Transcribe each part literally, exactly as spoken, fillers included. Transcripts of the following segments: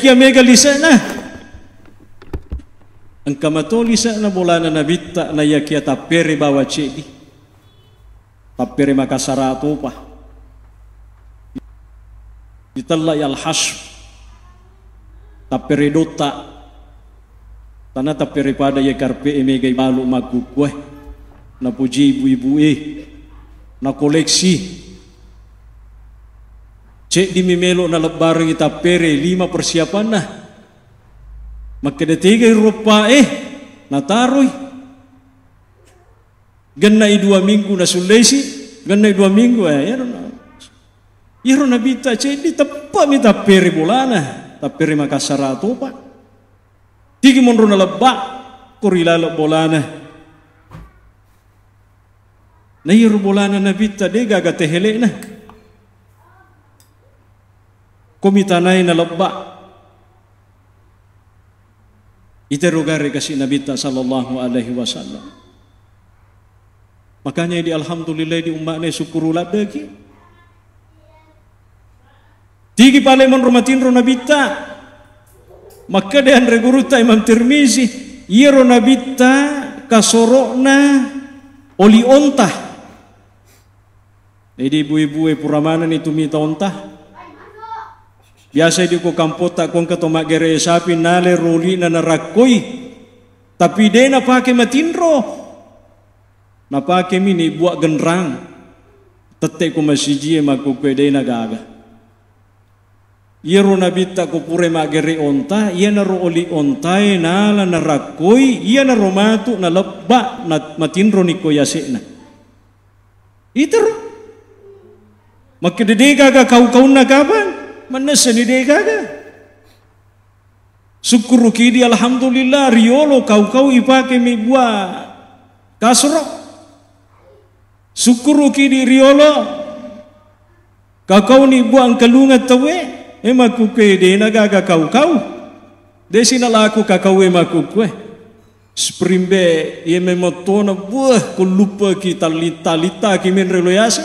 Iya mega lise'na. Engka mato lise'na bolana Nabitta, naiyakiya tappere bawa ceddi. Tappere Makassara topa. Ditellai Al-Hasy. Tappere dotta. Tana tappere pada iya karpe'e mega ibalu makkukkue. Napuji ibu-ibu'e. Nakoleksi. Ceddimi melo nalebbarengngi tappere lima persiapanna. Makkeda tegai ruppa'e, nataroi. Gennai dua minggu nasulleisi, gennai dua minggu, eh, iyaro na-, iyaro Nabitta ceddi, teppe'mi tappere bolana, tappere Makassara topa. Tigi monro nalebba, ko ri laleng bolana. Na iyaro bolana Nabitta de gaga tehele'na. Ko mitanai nalebba. Itero gare kasi Nabitta sallallahu alaihi wasallam. Makanya di alhamdulillah di umma'na sukkuru laddeki. Tigi pale monro matinro Nabitta. Makkeda anre gurutta Imam Tirmizi, iyaro Nabitta kasoro'na oli onta. Jadi ibu-ibu e pura manenni tu mita onta. Biasa di ko kampotta ko engka to maggere sapi nale roli'na narakkoi. Tapi de napake matinro. Napakemi ni buah genrang. Tette ko masiji e makkukue de nagaga. Iyaro Nabitta ko pura maggere onta, iyanaro oli ontae nala narakkoi, iyanaro matu nalebba na-, matinroni ko yase'na. Itero. Makkeda de gaga kau-kaunna kapang, mannessani de gaga. Sukkuruki di alhamdulillah, riolo kau-kau ipake mi buah kasro. Sukkuruki di riolo, kakauni buah engkalungeng tauwe, e makkukue de nagaga kau-kau. De sinalaku kakau e makkukue. Spring bed, iye memottona buah, ko luppaki tali-, talittaki menre lo yase.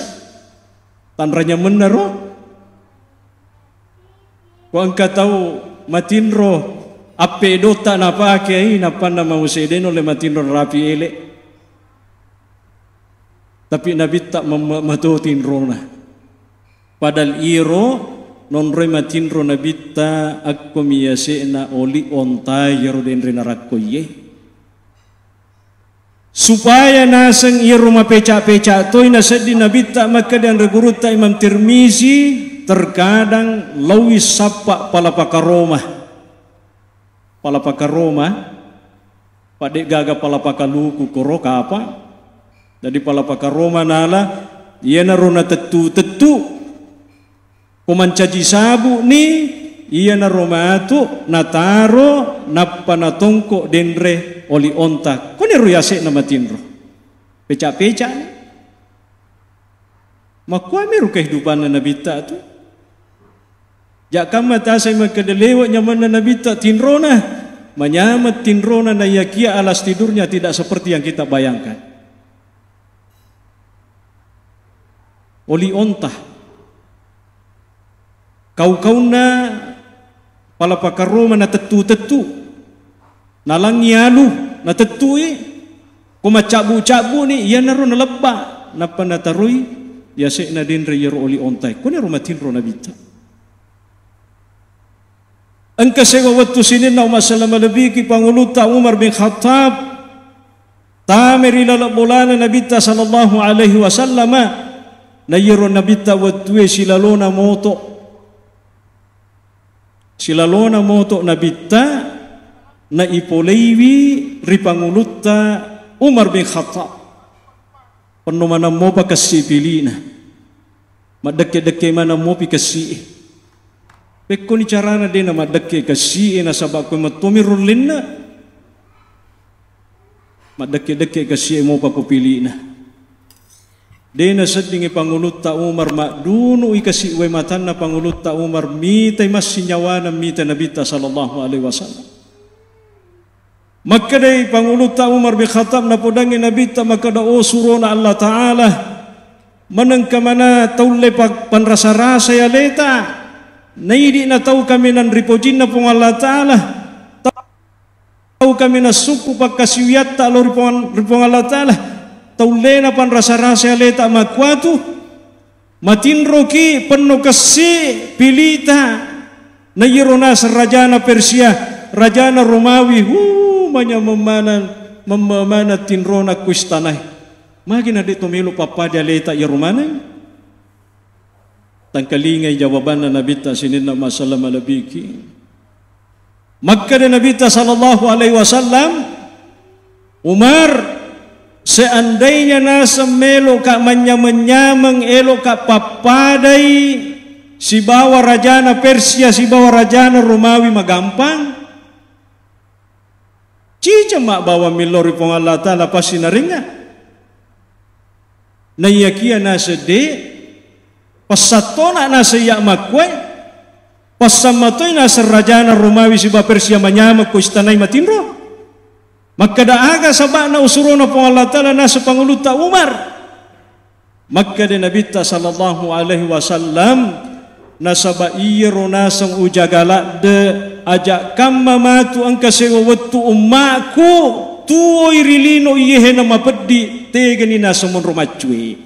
Tanra nyamenna ro. Ko engka tau matinro, appedotta napakei, nappanna mau sedde nulle matinro narapi ele. Tapi Nabitta memme-, mato tinrona. Padahal iro nonroi matinro Nabitta akko mi yase'na oli onta iyaro denre narakkoiye. Supaya naseng iyaro mapeca-peca toi nasedding Nabitta makkeda anre gurutta Imam Tirmizi, terkadang laui sappa pala pakaroma. Pala pakaroma, padde gaga pala pakaluku koro kapa. Jadi pala pakaroma nala, iyanaro natettu-tettu. Ko mancaji sabu ni, iyanaro matu nataro nappa natongko denre oli onta. Koniro yase'na matinro. Peca-peca ni. Makkuami ro kehidupanna Nabitta tu. Jakkamma tasai makkeda lewe nyamanna Nabitta tinrona, manyameng tinrona naiyakia alas tidurnya tidak seperti yang kita bayangkan. Oli onta. Kau-kaunna pala pakaroma natettu-tettu. Nalangngi alu, natettui. Ko maccabbu-cabbu ni, iyanaro nalebba. Nappa nataroi, yase'na denre iyaro oli ontae. Koniro matinro Nabitta. Engka sewa wettu sininna umma selleng malebbiki Pangulutta Umar bin Khattab, tame ri laleng bolana Nabitta sallallahu alaihi wasallama, na iyaro Nabitta wettue silalona moto. Silalona moto Nabitta, naipoleiwi ri Pangulutta Umar bin Khattab. Penno maneng mopa kessi pilina. Maddekke-dekke maneng mopi kessi e. Pekkoni carana de namaddekke kessi e nasaba ko mettomi rullinna. Maddekke-dekke kessi e mopa ko pilina. De naseddingi Pangulutta Umar, maddunui kessi wae matanna Pangulutta Umar, mitai massi nyawana mita Nabitta sallallahu alaihi wasallam. Makkedai Pangulutta Umar bin Khattab, napodangngi Nabitta makkeda, "O surona Allah Ta'ala, manengka mana taulle pa-, panrasa-rasai aleta, Naidi na tau kaminang ri pojinna Puang Allah Ta'ala, tau kaminang sukku pakkasiwiatta lao ri Puang, ri Puang Allah Ta'ala, taullena panrasa-rasa aleta makkuatu, matinroki penno kessi pilita, na iyaro naseng rajana Persia, rajana Romawi, hu, manyameng maneng, memme maneng tinrona ku istanai. Magi na de to melo pappada aleta iyaro maneng? Tangkalingai jawabanna Nabitta sininna masalah malebiki. Makkeda Nabitta sallallahu alaihi wasallam, Umar, seandainya naseng meloka manyameng-nyameng, eloka pappadai sibawa rajana Persia, sibawa rajana Romawi magampang, ciceng mabbawang millau ri Puang Allah Ta'ala pasti naringa. Naiyakia naseng de, passattona naseng iya makkuae, passammatoi naseng rajana Romawi siba Persia manyameng ko istanai matinro. Makkeda aga saba'na usurona Puang Allah Ta'ala naseng pangulutta Umar? Makkeda Nabitta sallallahu alaihi wasallam, nasaba iyaro naseng ujaga ladde, aja kamma matu engka sewa wettu ummaku tuoi ri lino iyehe na mapeddi, tegani naseng monro maccue.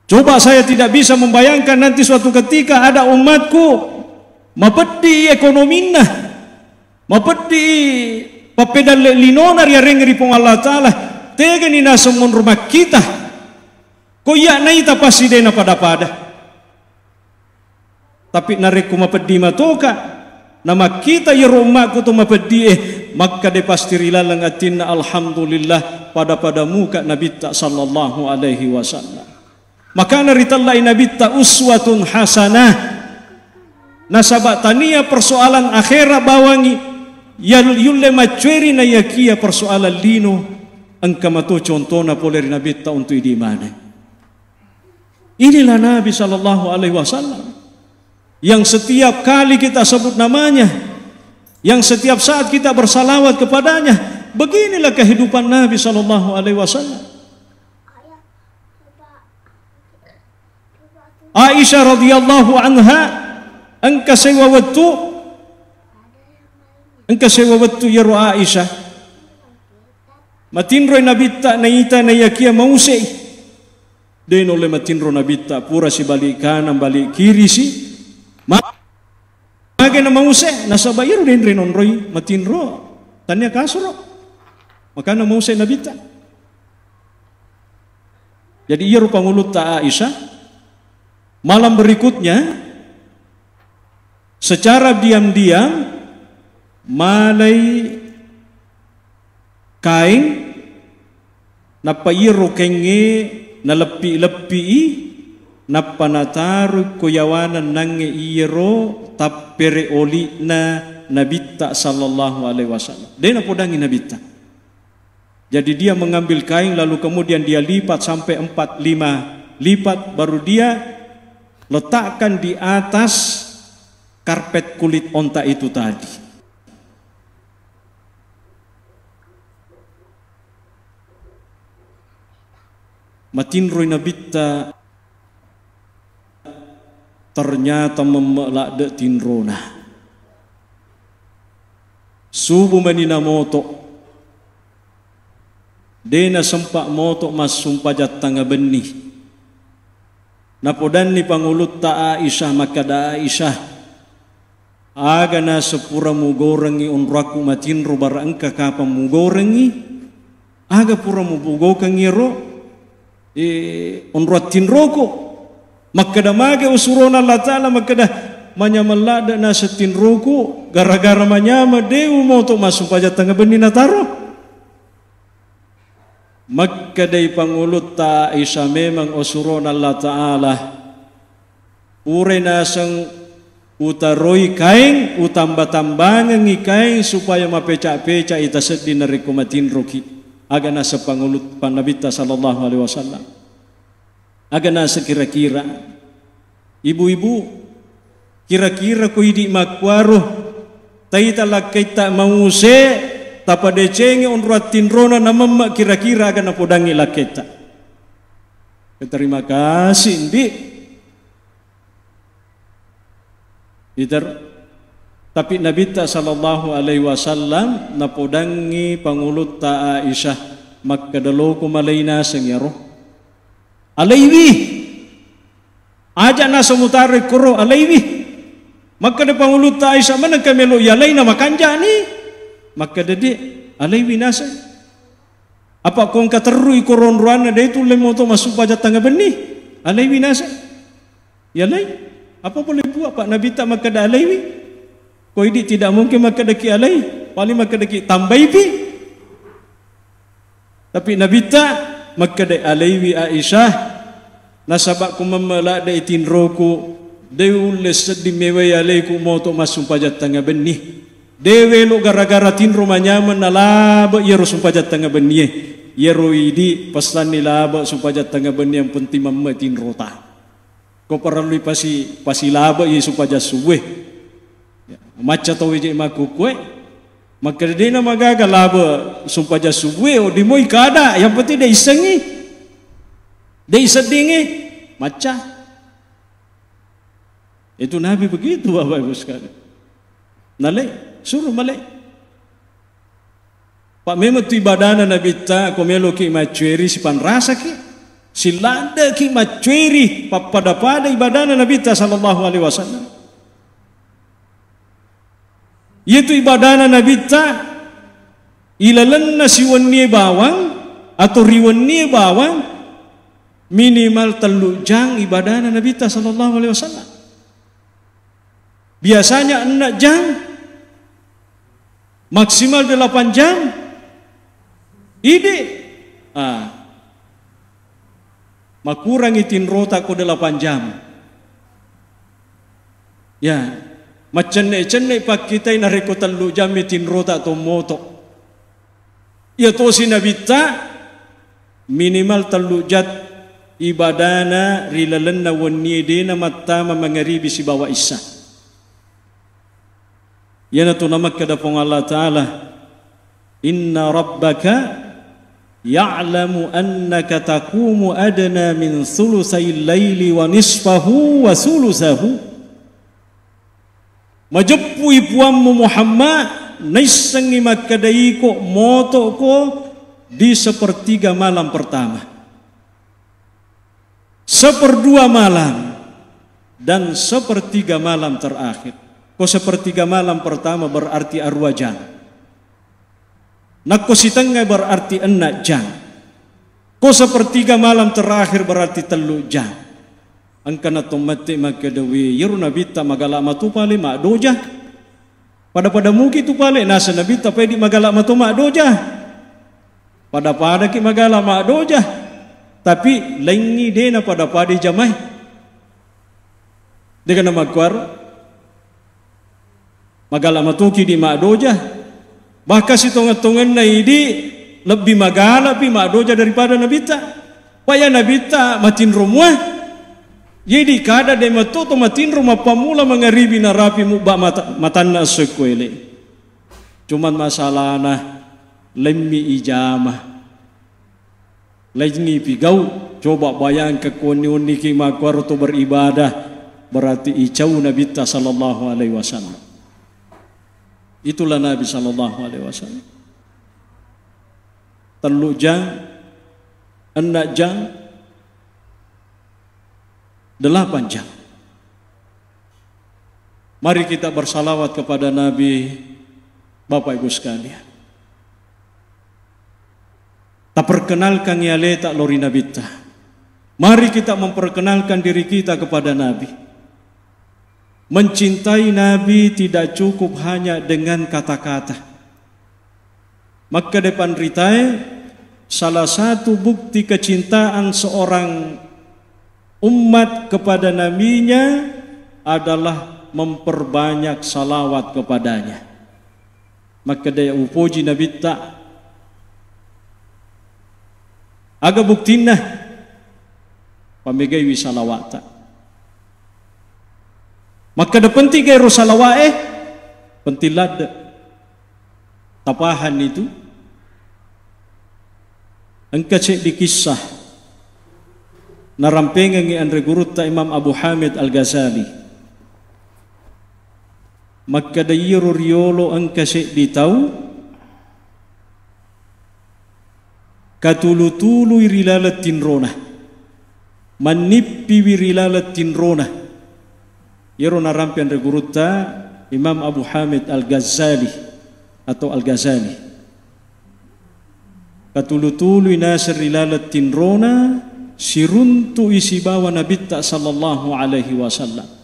Coba saya tidak bisa membayangkan nanti suatu ketika ada umatku mapeddi ekonominna, mapeddi pappedalle linona riareng ri Puang Allah Ta'ala, tegani naseng monro makkita. Ko iya naita pasti dena pada-pada. Tapi narekko mapeddi matoka, namakkita iyaro ummaku to mapeddie, makkeda pasti ri laleng atinna, "Alhamdulillah, pada-pada muka Nabitta sallallahu alaihi wasallam." Makana ritellai Nabitta uswatun hasanah. Nasaba tania persoalan akhera bawangi, yal-, yulle maccueri naiyakia persoalan lino, engka mato contona pole ri Nabitta untuk idi maneng. Inilah Nabi sallallahu alaihi wasallam yang setiap kali kita sebut namanya, yang setiap saat kita bersalawat kepadanya, beginilah kehidupan Nabi sallallahu alaihi wasallam. Aisyah radhiyallahu anha, engka sewa wettu, engka sewa wettu iyaro Aisyah, matinroi Nabitta naita naiyakia mausei. De naulle matinro Nabitta, pura sibalik kanang, balik kiri si. Ma-, mage na mause, nasaba iyaro denre nonroi matinro, tania kasuro. Makana mause Nabitta. Jadi iyaro pangulutta Aisyah, malam berikutnya secara diam-diam malai kaeng, nappa iyaro kaengnge naleppi-leppi'i, nappa nataroi ko yawana nangnge iyaro tappere oli'na Nabitta sallallahu alaihi wasallam. De napodangi Nabitta. Jadi dia mengambil kain lalu kemudian dia lipat sampai empat lima lipat, baru dia letakkan di atas karpet kulit onta itu tadi. Matinroi Nabitta, ternyata memme ladde tinrona. Subuh mani namoto. De nasempa moto massumpajang tengnga benni. Napodanni pangulutta Aisyah, makkeda Aisyah, "Aga naseng pura mugorengngi onroakku matinro, bara engka kapang mugorengngi? Aga pura mupogokengngi ero, eh, onroang tinroku?" Makkeda mage usurona Allah Ta'ala, makkeda, "Manyameng ladde naseng tinroku, gara-gara manyameng de umoto massumpajang tengnga benni nataro." Makkedai pangulutta Aisyah, "Memang usurona Allah Ta'ala, purai naseng utaroi kaeng, utamba-tambangengngi kaeng supaya mapeca-peca'i tasedding narekko matinroki." Aga naseng pangulut-, Nabitta sallallahu alaihi wasallam. Aga naseng kira-kira, ibu-ibu, kira-kira ko idi makkuaro, taita lakkaitta mause, tapadecengi onroang tinrona namemme, kira-kira aga napodangi lakkaitta? Terima kasih, Ndi. Iter, tapi Nabitta sallallahu alaihi wasallam napodangngi pangulutta Aisyah, makkeda, "Loko malai naseng iyaro." Alaiwi. Aja' naseng mutaro ikkoro, alaiwi. Makkeda pangulutta Aisyah, "Manengka melo ialai na makanja'ni?" Makkeda, "De', alaiwi naseng. Apa' ko engka terru iko ronroanna, de' tulle moto massumpajang tengnga benni. Alaiwi naseng." Ialai. Apa boleh buat, Pak? Nabitta makkeda alaiwi. Ko idi' tidak mungkin makkedaki alai. Paling makkedaki tambaipi. Tapi Nabitta makkeda alaiwi Aisyah, nasaba' ko memme' ladde'i tinroku, de' ulle sedding mewai alaiku moto massumpajang tengnga benni. De' welo gara-gara tinro manyameng nalabe' iyaro sumpajang tengnga bennie. Iyaro idi' pesanni labe' sumpajang tengnga bennie, yang penting memme' tinrota. Ko parellui pasi-, pasilabe'i sumpajang subue. Ya, macca tauwe je' makkukkue. Makkeda de'na magaga labe' sumpajang subue, wedding moi kada, yang penting de' issengngi. De' iseddingngi, macca. Itu Nabi begitu, Bapak Ibu sekalian. Nale, suruh male. Pa' memeng tu ibadana Nabitta, ko meloki maccueri, sipanrasaki, siladdeki maccueri, pappada-pada ibadana Nabitta sallallahu alaihi wasallam. Iyatu ibadana Nabitta, ilalenna siwennie bawang atau riwennie bawang, minimal tellu jang ibadana Nabitta sallallahu alaihi wasallam. Biasanya enneng jang, maksimal delapan jam. Idi', ah, makurangi tinrota ko delapan jam. Ya, maccenne'-cenne' pakkitai narekko tellu jammi tinrota tommoto. Iya tosi Nabitta, minimal tellu jat ibadana ri lalenna wennie, de'na mattama mangaribi sibawa issa. Iyanatu namakkeda Puang Allah Ta'ala, "Inna rabbaka ya'lamu annaka taqumu adna min thulutsail laili wa nisfahu wa thulutsahu." Majeppui Puammu Muhammad, naissengngi makkeda iko motoko di sepertiga malam pertama, seperdua malam, dan sepertiga malam terakhir. Ko sepertiga malam pertama berarti aruwa jang. Nakko sitengnga berarti enneng jang. Ko sepertiga malam terakhir berarti tellu jang. Engkana to mette makkeda, "We, iyaro Nabitta magala mato pale maddoja. Pada-pada muki tu pale, naseng Nabitta pedi magala mato maddoja." Pada-padaki magala maddoja. Tapi laingngi de'na pada-pada jamai. De'ga namakkuaro? Magala matoki di maddoja. Bahkan sitongeng-tongenna idi' lebbi magalapi maddoja daripada Nabitta. Paya Nabitta matinro mua. Jadi kada de' matoto matinro mappammula mangaribi narapi mubba mata-, matanna esso ko ele'. Cuman masalahna lemmi ijama. Laingngi pigau, coba bayangkan ko wenni-wenniki makkuaro to beribadah, berarti icau Nabitta sallallahu alaihi wasallam. Itulah Nabi sallallahu alaihi wasallam. Tellu jang, enneng jang, delapan jang. Mari kita bersalawat kepada Nabi, Bapak Ibu sekalian. Taperkenalkan aleta lao ri Nabitta. Mari kita memperkenalkan diri kita kepada Nabi. Mencintai Nabi tidak cukup hanya dengan kata-kata. Makkeda panritae, salah satu bukti kecintaan seorang umat kepada nabinya adalah memperbanyak salawat kepadanya. Makkeda upoji Nabitta. Aga buktinna? Pamegaiwi salawatta. Makkeda penting ero salawa'e? Penting ladde. Tapahanni tu? Engka ceddi kissah narampengengngi anre gurutta Imam Abu Hamid Al-Ghazali. Makkeda iyaro riolo engka seddi tau katulu-tului ri laleng tinrona, mannippiwi ri laleng tinrona. Iyaro narampe anre gurutta Imam Abu Hamid Al-Ghazali atau Al-Ghazali. Katulu-tului naseng ri laleng tinrona, siruntu'i sibawa Nabitta sallallahu alaihi wasallam.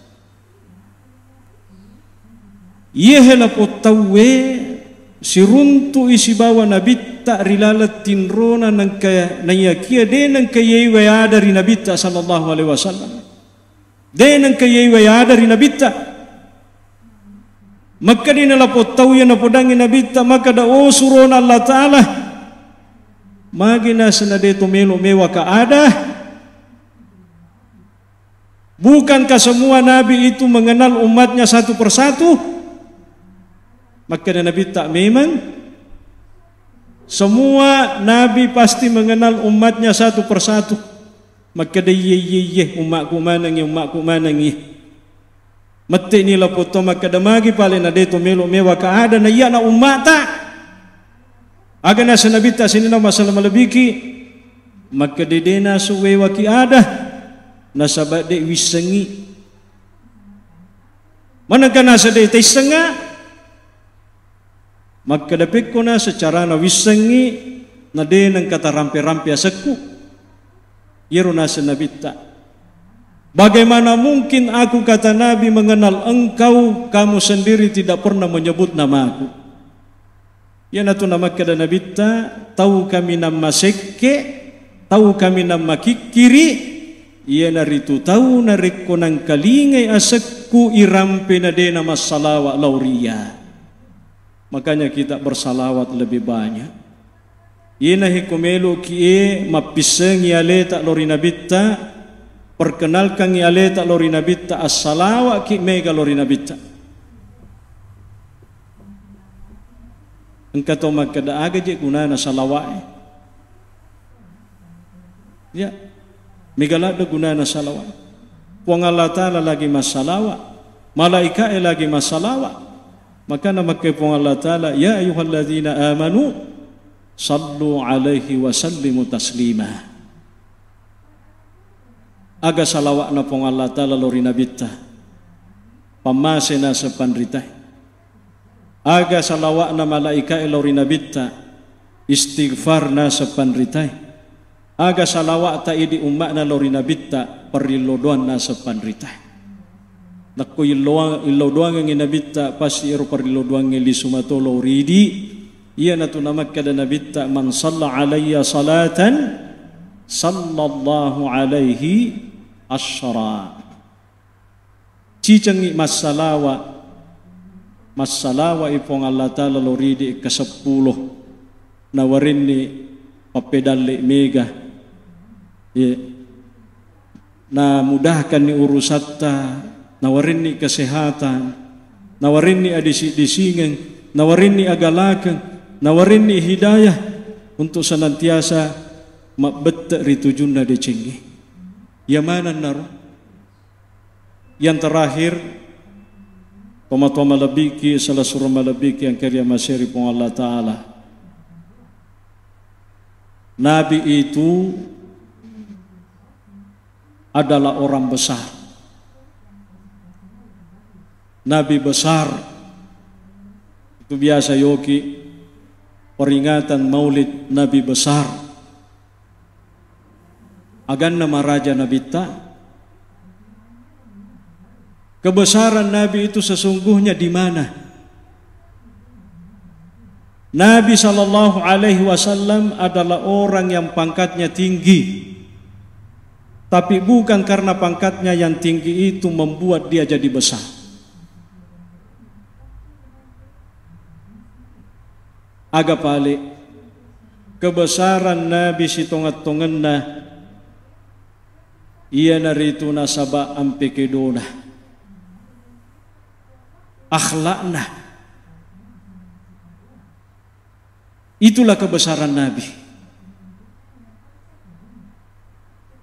Iyahe lapong tauwe siruntu'i sibawa Nabitta ri laleng tinrona, nengka naiyakia de nengka iyaiwai ada ri Nabitta sallallahu alaihi wasallam. De nengka iyaiwai ada ri Nabitta. Makkedani lapong tau iya napodangngi Nabitta, makkeda, "Oh surona Allah Ta'ala, magi naseng na de to melo mewaka ada? Bukankah semua nabi itu mengenal umatnya satu persatu?" Makkeda Nabitta, "Memang semua nabi pasti mengenal umatnya satu persatu." Makkeda, "Iye, iye, iye, ummakku manengngi, ummakku manengngi." Mette'ni lapong tau makkeda, "Magi pale na de to melo mewaka ada na iyana ummata?" Aga naseng Nabitta sininna masalah malebbiki, makkeda, "De naseng wewaki ada, nasaba de wissengngi." Manengka naseng de taissengnga? Makkeda, "Pekko naseng carana wissengngi, na de nengka tarampe-rampe asekku." Iyaro naseng Nabitta, "Bagaimana mungkin aku, kata Nabi, mengenal engkau, kamu sendiri tidak pernah menyebut namaku?" Iyanatu namakkeda Nabitta, "Tau kaminang masekke, tau kaminang makikkiri, iyanaritu tau narekko nangkalingai asekku irampe na de namassalawa lao ri iyya." Makanya kita bersalawat lebih banyak. Iyanahe ko meloki e mappissengi aleta lao ri Nabitta, perkenalkangi aleta lao ri Nabitta, assalawaki mega lao ri Nabitta. Engka to makkeda, "Aga je gunana salawa e?" Ya, mega ladde gunana salawa. Puang Allah Ta'ala lagi massalawa, malaika e lagi massalawa. Makana makke Puang Allah Ta'ala, "Ya ayyuhalladzina amanu sallu alaihi wa sallimu taslima." Aga salawa'na Puang Allah Ta'ala lao ri Nabitta, pammase naseng panritae. Aga salawa'na malaika e lao ri Nabitta, istighfar naseng panritae. Aga salawa'ta idi umma'na lao ri Nabitta, parrillo doang naseng panritae. Nakko illoang-, illo doangengngi Nabitta, pasti ero parrillo doangnge lisu mato lao ri idi. Iyanatu namakkeda Nabitta, "Man shalla alayya salatan, sallallahu alaihi asyra." Cicengngi massalawa, massalawa i Puang Allah Ta'ala lao ri idi keseppulo, nawarenni pappedalle mega. Ye. Namudahkanni urusatta, nawarenni kesehatan, nawarenni adisi-disingeng, nawarenni agalakeng, nawarenni hidayah untuk senantiasa mabbette ri tujunna decengnge. Iya manennaro. Yang terakhir, tomatoa malebbiki, salah surung malebbiki yang kariamaseri Puang Allah Ta'ala. Nabi itu adalah orang besar. Nabi besar. Itu biasa yoki peringatan maulid Nabi besar. Aganna maraja Nabitta. Kebesaran Nabi itu sesungguhnya di mana? Nabi sallallahu alaihi wasallam adalah orang yang pangkatnya tinggi. Tapi bukan karena pangkatnya yang tinggi itu membuat dia jadi besar. Aga pale, kebesaran Nabi sitongeng-tongenna iyanaritu nasaba ampe kedona, akhlakna. Itulah kebesaran Nabi.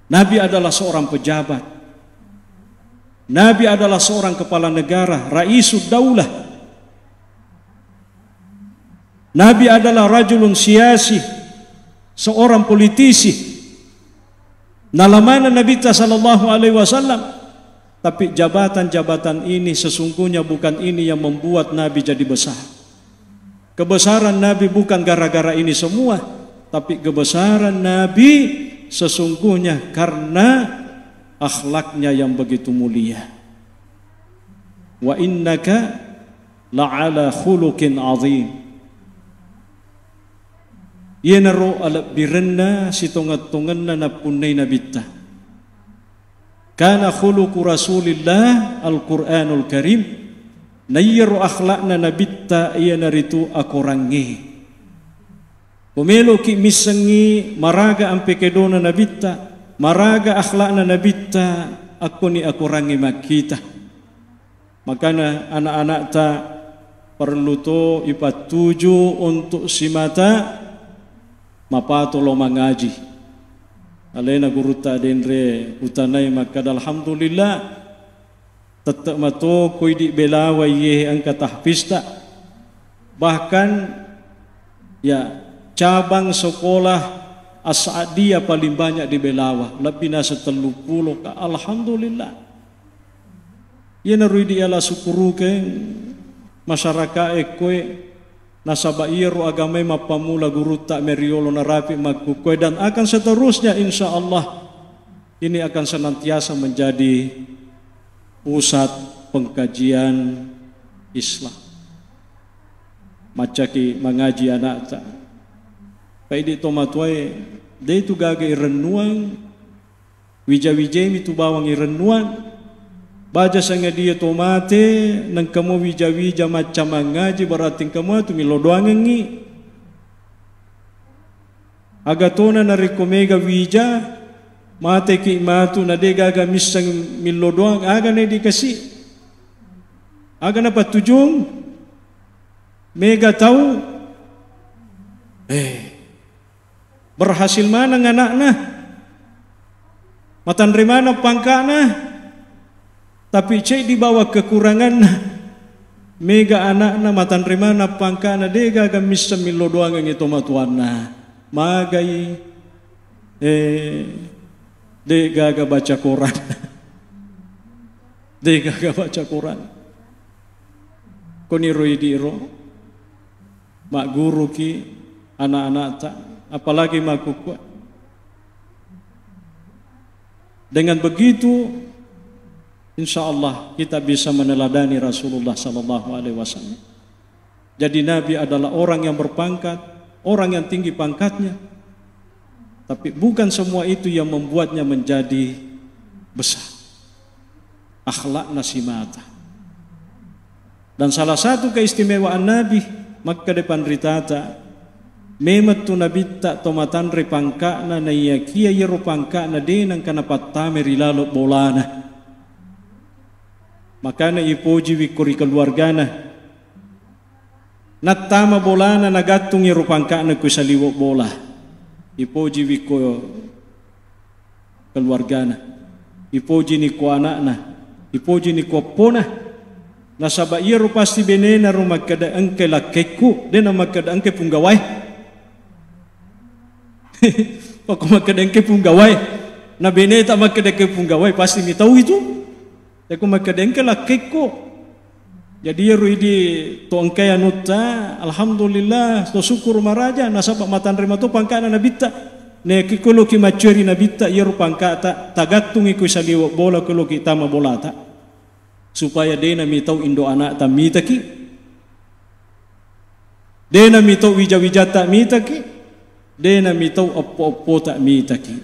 Nabi adalah seorang pejabat. Nabi adalah seorang kepala negara, raisud daulah. Nabi adalah rajulun siyasi, seorang politisi. Nalamana Nabitta sallallahu alaihi wasallam, tapi jabatan-jabatan ini sesungguhnya bukan ini yang membuat Nabi jadi besar. Kebesaran Nabi bukan gara-gara ini semua, tapi kebesaran Nabi sesungguhnya karena akhlaknya yang begitu mulia. Wa innaka la'ala khuluqin azim. Iyanaro alebbirenna sitongeng-tongenna nappunnai Nabitta. Kana khuluqu Rasulillah Al-Qur'anul Karim. Na iyaro akhlakna Nabitta iyanaritu akorangnge. Ko meloki missengngi maraga ampe kedona Nabitta, maraga akhlakna Nabitta, akkoni akorangnge makkita. Makana anak-anakta parellu to ipattuju untuk simata mapato lo mangaji. Alena gurutta denre utanai makkada, "Alhamdulillah, tette mato ko idi Belawa iye engka tahfista." Bahkan, ya, cabang sekolah As-Sa'diyah paling banyak di Belawa, lebbi naseng telluppulo ka. Alhamdulillah. Iyanaro idi ala sukkurukeng masyarakae koe, nasaba iyaro agamae mappamula gurutta meriolo narapi makkukkoe, dan akan seterusnya, insya Allah ini akan senantiasa menjadi pusat pengkajian Islam. Maccaki mangaji anakta. Pa idi tomatoae, de tu gaga irennuang, wija-wijemi tu bawang irennuang. Baja sangadie to mate, nengkamo wija-wija macca mangaji, berarti engkamo tu millo doangengngi. Aga tona narekko mega wija, mateki matu na de gaga misseng millo doang, aga ne dikasi? Aga napattujung? Mega tau, eh, berhasil maneng anakna, matanre maneng pangkana, tapi ceddi bawang kekuranganna. Mega anakna, matanre maneng pangkana, de gaga misseng millo doangengngi tomatoanna. Magai, eh, de gaga baca Quran. De gaga baca Quran. Koniro idi ro magguruki anak-anakta, apalagi makkukue. Dengan begitu, insya Allah kita bisa meneladani Rasulullah sallallahu alaihi wasallam. Jadi Nabi adalah orang yang berpangkat, orang yang tinggi pangkatnya. Tapi bukan semua itu yang membuatnya menjadi besar. Akhlakna simata. Dan salah satu keistimewaan Nabi, makkeda panritata, memang tu Nabitta to matanre pangka'na, naiyakia iyaro pangka'na de nengka napattame ri laleng bolana. Makana ipojiwi ko ri keluargana. Nattama bolana, nagattung iyaro pangka'na ko saliweng bola. Ipojiwi ko keluargana. Ipojini ko ana'na. Ipojini ko eppona. Nasaba iyaro pasti benena ro makkeda engkai lakkekku, de namakkeda engkai punggawae. Pako makkeda engkai punggawae. Na beneta makkeda engkai punggawae, pasti mitau itu. Yakko makkeda engka lakkekko. Jadi iyaro idi to engkai anutta, alhamdulillah, to sukkuru maraja, nasaba matanre mato pangka'na nabitta. Nayakkikko loki maccoeri nabitta, iyaro pangka'ta, tagattungi ko saliweng bola, ko loki tama bolata. Supaya dena mitau indo ana'ta mitaki. Dena mitau wija-wijatta mitaki, dena mitau eppo-eppota mitaki.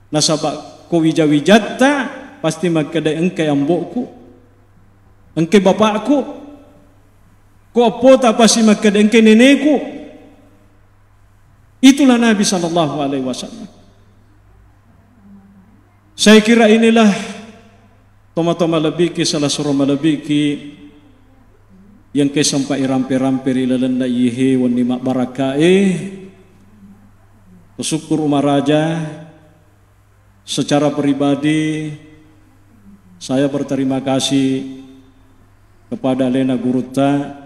Nasaba ko wija-wijatta pasti makkeda engkai ambo'ku, engkai bapa'ku. Ko eppota pasti makkeda engkai neneku. Itulah Nabi sallallahu alaihi wasallam. Saya kira inilah tomatoa malebbiki, salah suro malebbiki yang engkai sempat irampe-rampe ri lalenna iyehe wenni mabbarakkae. Kusukkuru maraja, secara pribadi saya berterima kasih kepada alena gurutta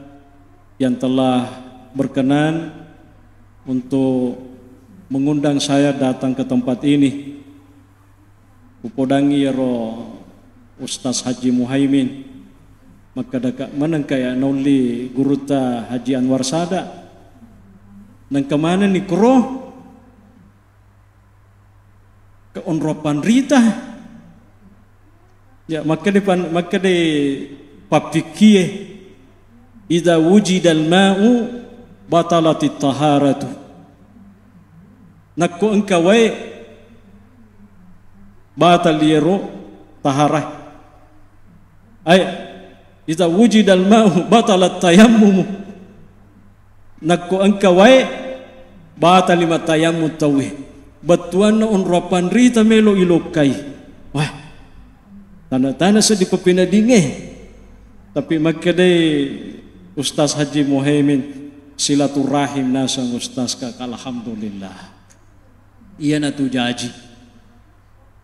yang telah berkenan untuk mengundang saya datang ke tempat ini. Upodangngi iyaro Ustaz Haji Muhaimin, makkedaka manengka ya naulli gurutta Haji Anwar Sada. Nengka manenni kuro ke onro panrita. Ya, makkeda pan-, makkeda pappikkie, "Idza wujidal ma'u batalatit taharatu." Nakko engka wae, batal iyaro taharah. Ai, "Idza wujidal ma'u batalat tayammumu." Nakko engka wae, batali matayammum tauwe. Bettuanna onro panrita melo ilokkai. Wah, tana-tana seddi peppinadinge. Tapi makkedai Ustaz Haji Muhaimin, silaturahim naseng Ustaz ka, alhamdulillah. Iyanatu jaji.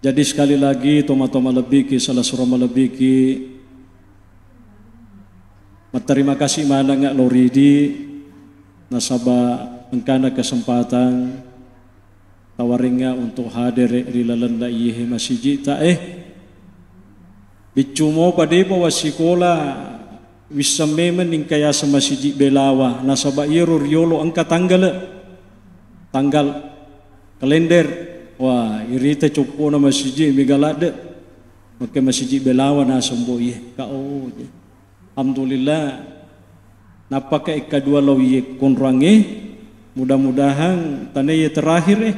Jadi sekali lagi, tomatoa malebbiki, salasuro malebbiki, matterima kasih manengnga lo ridi, nasaba engkana kesempatan tawarengnga untuk hadere ri lalenna iyehe masijita e. Biccu mopa depa wassikola, wisseng memeng ningka yaseng masijik Belawa, nasaba iyaro riolo engka tanggale, tanggal kalender. Wah, irita coppona masijik mega ladde, makke masijik Belawa naseng bo iye ka, oh, je. Alhamdulillah, nappaka ekka dua lao iye konroangnge, mudah-mudahan tanaye terakhir e.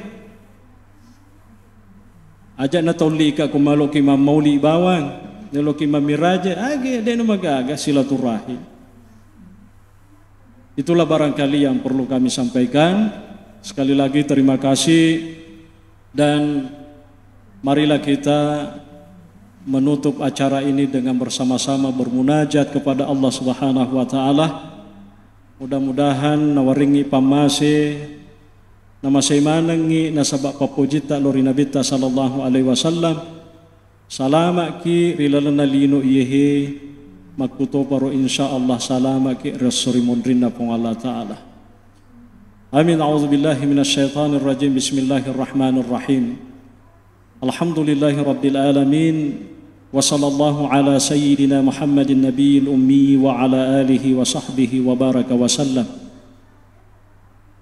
Aja' nataulli ka ko maloki mammauli bawang, neloki mammiraja, age, de'na magaga silaturahim. Itulah barangkali yang perlu kami sampaikan. Sekali lagi terima kasih dan marilah kita menutup acara ini dengan bersama-sama bermunajat kepada Allah Subhanahu wa Ta'ala. Mudah-mudahan nawaringngi pammase, namasei manengngi nasaba pappojitta lao ri Nabitta sallallahu alaihi wasallam. Salama'ki ri lalenna lino iyehe, makkutoparo insya Allah salama'ki ri esso ri monrinna Puang Allah Ta'ala. Amin. A'udzubillahi minasyaitonirrajim. Bismillahirrahmanirrahim. Alhamdulillahi rabbil alamin. Wa sallallahu ala sayyidina Muhammadin nabiyil ummi wa ala alihi wa sahbihi wa baraka wa sallam.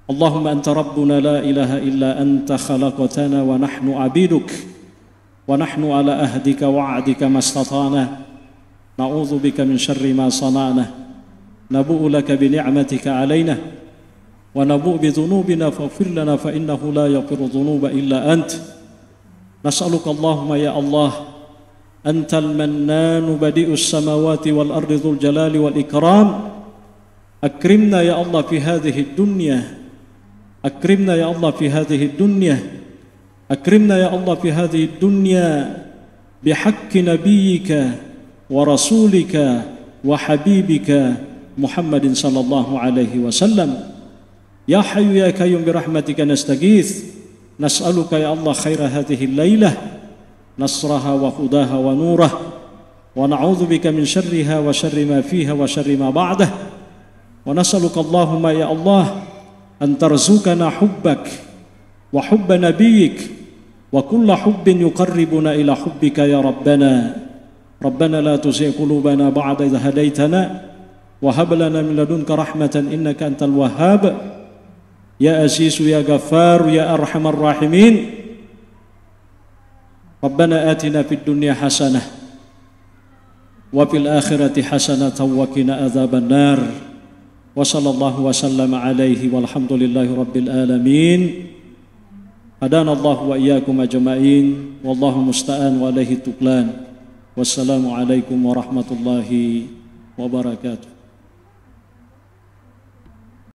Allahumma anta rabbuna la ilaha illa anta khalaqtana wa nahnu abiduk. Wa nahnu ala ahdika wa wa'dika mastata'na. Na'udzu bika min syarri ma sana'na. Nabu'u laka bi ni'matika alaina. Wa nabu'u bi dzunubina faghfir lana fa innahu la yaghfiru dzunuba illa ant. Nas'aluka Allahumma ya Allah, antal mannanu badi'us samawati wal ardi dzul jalali wal ikram. Akrimna ya Allah fi hadhihi dunya. Akrimna ya Allah fi hadhihi dunya. Akrimna ya Allah fi hadhihi dunya bihaqqi nabiyyika wa rasulika wa habibika Muhammadin sallallahu alaihi wasallam. Ya Hayyu ya Qayyum bi rahmatika nastaghits. Nas'aluka ya Allah khaira hadhihi lailah, nasraha wa hudaha wa nurah. Wa na'udzu bika min syarriha wa syarri ma fiha wa syarri ma ba'dah. Wa nas'aluka Allahumma ya Allah an tarzuqana hubbak wa hubba nabiyyik wa kulla hubbin yuqarribuna ila hubbika ya Rabbana. Rabbana la tuzigh qulubana ba'da idh hadaytana wa hab lana min ladunka rahmatan innaka antal wahhab. Ya Azizu ya Ghaffaru ya Arhamar Rahimin. Rabbana atina fid dunya hasanah wa fil akhirati hasanatan wa qina adzaban nar. Wa sallallahu wa sallama alaihi walhamdulillahi rabbil alamin. Hadanallahu wa iyyakum ajma'in. Wallahu musta'an wa alaihi tuklan. Wassalamu alaikum warahmatullahi wabarakatuh.